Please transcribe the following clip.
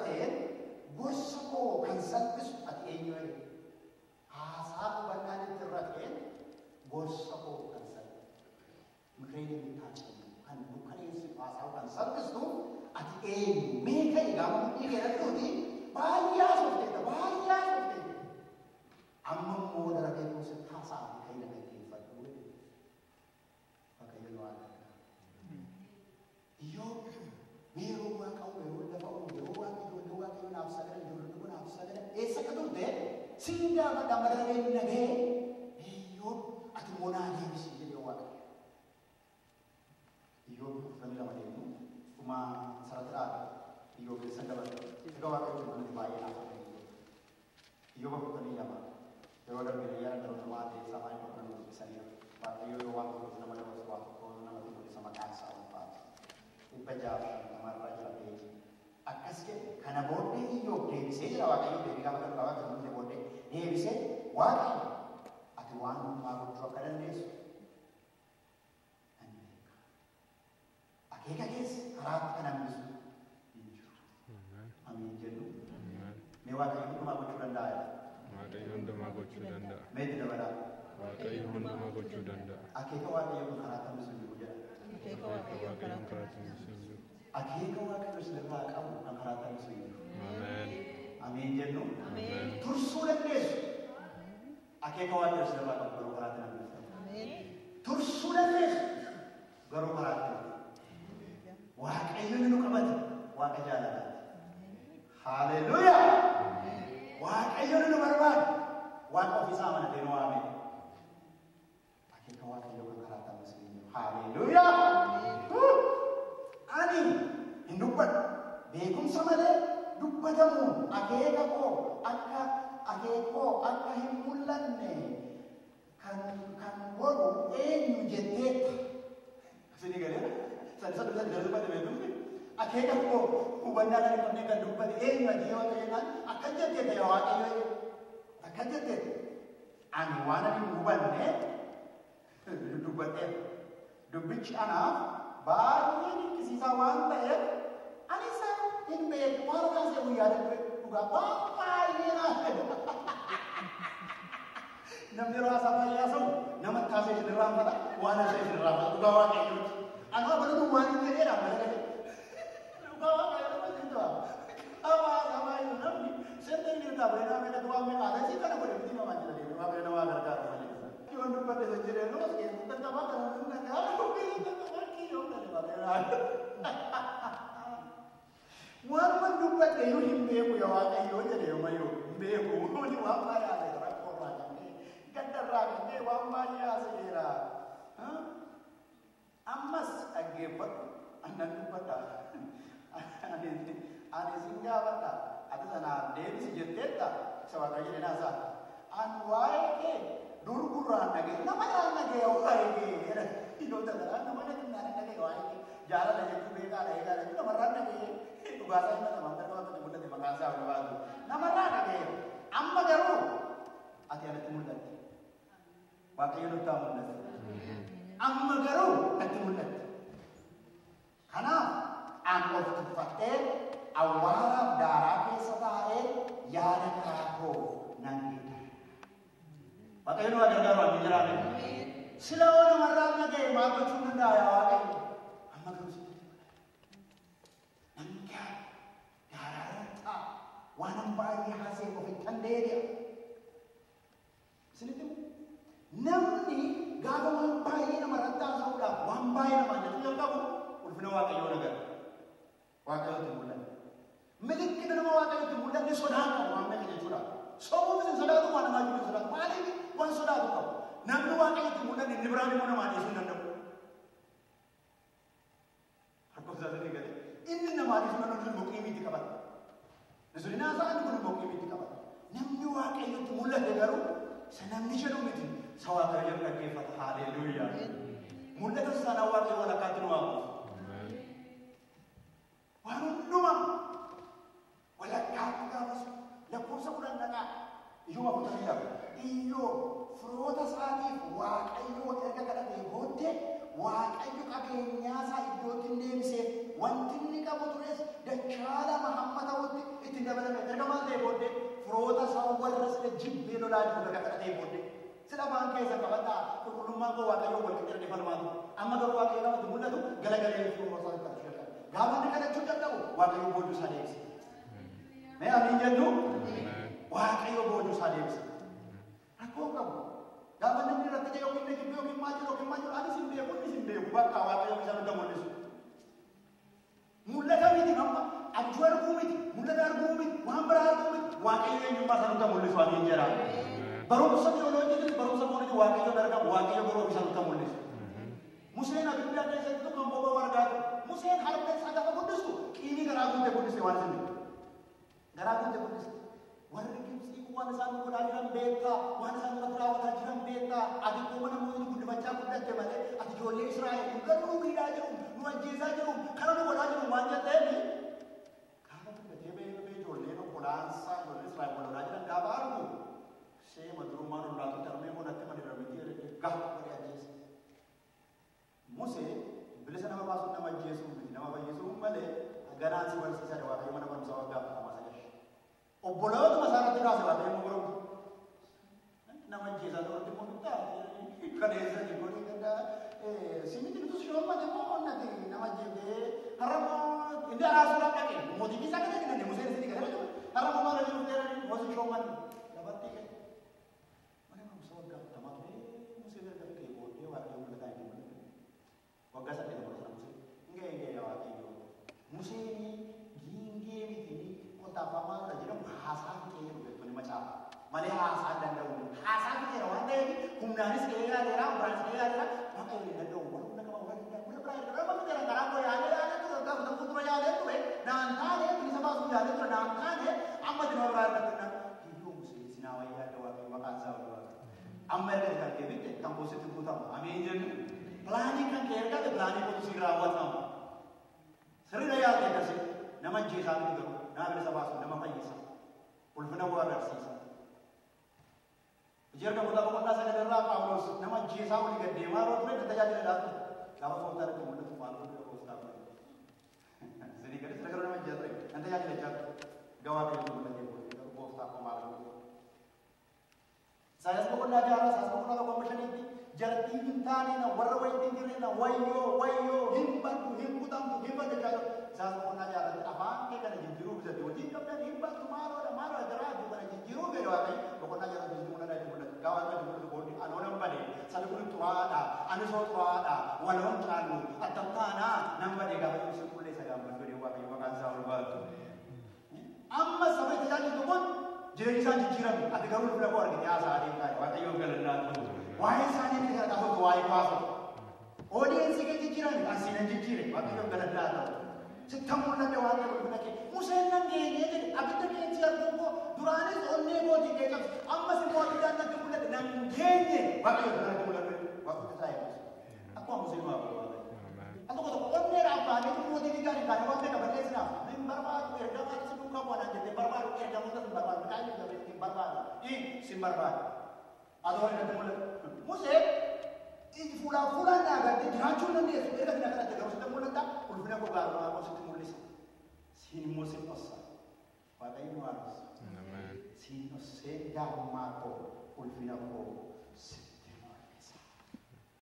irrateen gorsa koo kan salphisu ati eenyu jedhe. Haasaa hubannaan itti irrateen gorsa koo kan salphisu. Mikireen የምታጨልም kan dukkaneessitu haasaa kan salphistu ati eenyu? Mee ka'i gaafa mudhii keedhadhuuti baay'ee haasofteetta baay'ee haasofteetta. Amma immoo darabee koo sitti haasaa ka'i na dhaggeeffadhu jedhe. Waaqayyo nu haa gargaaru. Iyyoob mee yeroo waaqa uume yeroo lafa uume yeroo waaqa ijoollee waaqayyo naaf sagadan ijoolleen kun naaf sagadan eessa akka turte siin gaafadha amma darabeen na ga'e Iyyoob ati immoo naa deebisi jedhee Waaqayyo. Iyyoob 42 deemu dhuma sarara dhaabe Iyyoob keessa dabarre egaa Waaqayyo mul'ate baay'ee naaf ta'e Iyyoob 42 yeroo darbe yaada darbe ta'e samaan iddoo kana nu dubbisaniiru. Waaqayyo yoo waan tokko nama dabarsu waan tokko namatti mul'isa maqaan isaa ulfaatu. 650 jira beeki. Akkas jedhe kana booddee Iyyoob deebisee jira Waaqayyo deebii gaafa kan qabaatu hundee booddee deebisee Waaqayyo ati waan hundumaa gochuu akka dandeessu nan beeka. Akeeka keessa karaatti kan hambisu hin jiru. Amiin jennu. Mee Waaqayyo hundumaa gochuu danda'a jedha. Waaqayyo hundumaa gochuu danda'a. Mee itti dabalaa. Waaqayyo hundumaa gochuu danda'a. Akeeka Waaqayyo kun karaatti hambisu hin jiru jedha. Akeeka Waaqayyoon karaatti hambisu hin jiru. Akeeka Waaqayyo sirraa qabu kan karaatti hambisu hin jiru. Ameen. Amiin jennu. Ameen. Tursuu dandeessu. Akeeka Waaqayyo sirraa qabu garuu karaatti hambisu. Tursuu dandeessu garuu karaatti hambisu. Waaqayyo inni nu qabate Waaqa jaalalaati. Haleluuyaa! Waaqayyo inni nu barbaade Waaqa ofiisaa amanatee nu waame. Akeeka Waaqayyo kan karaatti hambisu hin jiru. Haleluuyaa! Ani hin dubbadhu. Beekumsa malee dubbatamuun akeeka koo akka akeekoo akka hin mul'anne kan godhu eenyu jetteetta. Isinii galee sadi sadi sadi dubbate beekumsi akeeka koo hubannaa kan hin qabne kan dubbate eenyu ati yoo ta'e jennaan akkas jetteetta yaa Waaqayyo akkas jetteetta. Ani waan ani hin hubanne dubbadheera. Dubbichi anaaf baay'ee dinqisiisaa waan ta'eef ani isa hin beeku waan kaasee guyyaa darbe dhugaa waan baay'ee naaf ta'e. Namni yeroo haasaa baay'ee haasa'u namatti haasa'e isin irraanfata waan haasa'e isin irraanfata dhugaa Waaqayyooti. Anuma baluu waan hin jedheedha amma dhaga'e. Dhugaa Waaqayyo nama jirtu qaama haasaa baay'ee namni sentee ni ta'a bareedaa meeqa waan meeqa haasa'e si kana godhe miti namaa jira deemee Waaqayyo nama gargaaru malee. Yoon dubbadhe isa jedhee nuus keessatti taphaa kana hin dhaga'amu keessatti taphaa kiyyoo kana Waaqayyo. Waan dubbadhe yoo hin beeku yaa Waaqayyo jedhe yoomayyuu hin beeku ni waan baay'ee haasa'e rakkoo irraa kan ka'e gadda irraa kan ka'e waan baay'ee haasa'eera. Ammas dhaggeeffadhu annan dubbadha ani sin gaafadha ati sanaaf deebisi jetteetta isa Waaqayyo jedhe naasaa. Ani waa'ee kee dur gurraan dhaga'e nama irraan dhaga'e waa'ee kee jedha. Iddoo tasaa nama dhaga'e dhaga'e waa'ee kee jaalala jechuu beekaadha eegaadha jechuun namarraan dhaga'e dhugaasaa hin dhaga'amu akka waaqatti mul'ate maqaan isaa ol baatu namarraa dhaga'e. Amma garuu ati anatti mul'atte. Waaqayyo nutti haa mul'atu. Amma garuu natti mul'atte. Kanaaf an of tuffadhee awwaaraaf daaraa keessa taa'ee yaada karaa koo nan geeddara. Waaqayyo nu haa gargaaru amiin jiraame. Sila hoo namarraa dhaga'e maal gochuu danda'a yaa Waaqayyo? Amma garuu sitti mul'atte. Nan gaara daaraa irra taa'a waan an baay'ee haasa'e ofittan deebi'a. Isinitti himu? Namni gaafa waan baay'ee namarratti haasa'uudhaaf waan baay'ee namaan jechuu jalqabu ulfina Waaqayyoo agarra. Waaqayyootti mul'anne. Milikkita nama Waaqayyootti mul'anne sodaa qabu waan meeqa jechuudha. Sobuufis hin sodaatu waan namaa jiru hin sodaatu. Maaliif waan sodaatu qabu? Namni Waaqayyootti mul'anne inni biraan immoo namaa dhiisuu hin danda'u. Lakkoofsa sadii galee inni namaa dhiisuu danda'u sun immoo qiimiitti qabata. Sun haasa'an kun immoo qiimiitti qabata. Namni Waaqayyootti mul'ate garuu isa namni jedhu miti isa Waaqayyo jedhu dhaggeeffata. Haleluuyaa. Mul'ata sana Waaqayyo walakkaatti nu waamuuf. Waan hundumaa walakkaatti gaafas lakkoofsa 10 dhaqaa Iyyoob 42. Iyyoob firoota isaatiif Waaqayyo erga kadhatee booddee Waaqayyo qabeenyaa isaa iddootti hin deebiseef wanti inni qabu tures dachaa lama hamma ta'utti Itti dabalame erga maal ta'e booddee firoota isaa warra sila jibbee lolaa jiru erga kadhatee booddee sila afaan keessa qabadhaa qulqullummaan koo Waaqayyoon wal qixxee falmaatu. Amma garuu Waaqayyo namatti mul'atu galagalee firoota isaa kadhachuu jalqabe. Gaafa inni kadhachuu jalqabu Waaqayyo boojuu isaa deebise. Mee amiin jennu? Waaqayyo boojuu isaa deebise. Rakkoo qabu. Gaafa namni irratti ta'e yookiin jibbee yookiin maal jedhu yookiin maal jedhu anis hin beeku innis hin beeku bakka Waaqayyo isa nutti mul'isu. Mul'ata miti amma abjuu arguu miti mul'ata arguu miti waan biraa arguu miti Waaqayyo eenyummaa isaa nutti mul'isu amiin jedha. Barumsa tiyooloojiitiin barumsa fooniitiin Waaqayyoon argamu Waaqayyo garuu isa nutti mul'isu. Museen abidda keessatti kan boba'u argaa ture. Museen harka isaa gaafa guddistu qiinii garaa guutee guddiste waan isin garaa guutee guddiste. Warri Gibxii waan isaan godhaa jiran beektaa, waan isaan irratti raawwataa jiran beektaa, ati kuma namoonni guddifachaa guddatte malee ati ijoollee Israa'el garuu nu miidhaa jiru, nu ajjeesaa jiru, kana nu godhaa jiru waan jetteef gaafa guddatee beekee ijoolleen obbolaansaa ijoolleen Israa'el wal lolaa jiran gaafa argu seema durummaan ollaatu tarmee monatti mani ramitii jedhee gaafa godhee ajjeese. Musee bilisa nama baasuun nama ajjeesuu miti nama fayyisuu malee ganaan si barsiisaa Waaqayyo mana barumsaa waggaa afurtamaa sagal. Obbolootuma isaa irratti kaase Waaqayyo immoo barumsa. Nama ajjeesaa turutti immoo bittaa kaleessa godhee gaddaa simiti bitus shoommate immoo onnati nama ajjeefee har'a immoo inni araasuudhaaf dhaqe mootiin isaa kana jedhani Museen isinii kana jedhu har'a immoo maal hojii dhufteerani mootiin shoommanni lafatti ka'e. Mana barumsaa waggaa afurtamaa ture Museen erga fixee booddee Waaqayyo mul'ataa itti mul'ate. Waggaa saddeet bara sana Museen hin ga'e Waaqayyo. Museen giingee miti kottaafamaa irra jedhamu haasaa fixee jedhu beektonni macaafa. Malee haasaa hin danda'u. Haasaa fixeera waan ta'eef humnaanis ga'ee yaadeera, biraanis ga'ee yaadeera. Waaqayyo hin danda'u. Warra humna qaba, warra danda'u, warra biraa erga nama fixeera karaa koo yaadee yaadee ture waggaa afurtama fuuldura yaadee ture naan taane bilisa baasuuf yaadee ture naan taane amma dinoo biraa erga ture hiyyoo Musee sinaa wayyaa adda Waaqayyo maqaan isaa wal waaqa. Amma erga kan kee bitte kan koo sitti guutama. Amiin jennu. Pilaanii kan kee ergate pilaanii kootu siin raawwatama. Sirriidha yaadde akkasii nama ajjeesaa miti garuu nama bilisa baasu nama fayyisa. Ulfina koo agarsiisa. Hojii ergamoota boqonnaa sagal irraa Phaawulos nama ajjeesaa olii gad deemaa yeroo ture tajaajila dhaabte. Gaafa gooftaan itti mul'atu maal godhu gooftaa kun. Isinii gadi sira garuu nama ajjeesaa ture nan tajaajila jechaa ture. Gawaa ta'e mul'atee booddee garuu gooftaa koo maal godhu. Isaayyaas boqonnaa jaarraa Isaayyaas boqonnaa tokko amma shaniitti jartii hin taane na warra wayitti hin jirre na wayyoo wayyoo hin baddu hin kutamtu hin baddu jechaa ture. Isaayyaas boqonnaa jaarratti afaan kee kana jijjiiruu bisate hojii qabdan hin baddu maaloodha maaloodha garaa jiru kana jijjiiruu fedhe Waaqayyo boqonnaa jaarratti itti mul'ata itti mul'ata. Gawaa itti mul'atu booddee anoo nan bade sabi kun xuraa'aadha ani soo xuraa'aadha waloon caalu attam taanaa nan bade gaafa jiru si qulleessa gaambaddu jedhee Waaqayyo maqaan isaa ol baatu. Amma saba tajaajilu kun jireenya isaan jijjiirame ati garuu ulfina koo argite haasaa adeemtaa Waaqayyoon galannaa ta'u. Waa'ee isaanii akka kana taasifatu waa'ee kaasu. Oodiyensii kee jijjiirame kan siinan jijjiire Waaqayyoon galannaa ta'u. Sitta mul'ate Waaqayyo ulfina kee. Museen nan geenyee jedhe abidda qeensi arguun koo duraanis onnee kootii kee cabse ammas immoo abiddaan natti mul'ate nan geenye Waaqayyo natti mul'ate Waaqayyo isaa eebbisu. Akkuma Museen waa godhu Waaqayyo. Al tokko tokko onneedhaaf baanee mootii gaarii baanee waan ta'e balleessinaaf hin barbaadu ergamaa si duukaa bu'anaan jettee barbaadu ergamoota sin barbaadu Mikaa'el Gabriel sin barbaadu sin barbaadu. Haa ta'u natti mul'atu. Musee iji fuulaan fuulaan naa agartee jiraachuu hin dandeessu erga sina kadhatte garuu sitti mul'ata ulfina koo gaarummaa koo sitti mul'isa. Siin immoo sin dhossa. Waaqayyo nu haa dhossu. Siin dhossee gaarummaa koo ulfina koo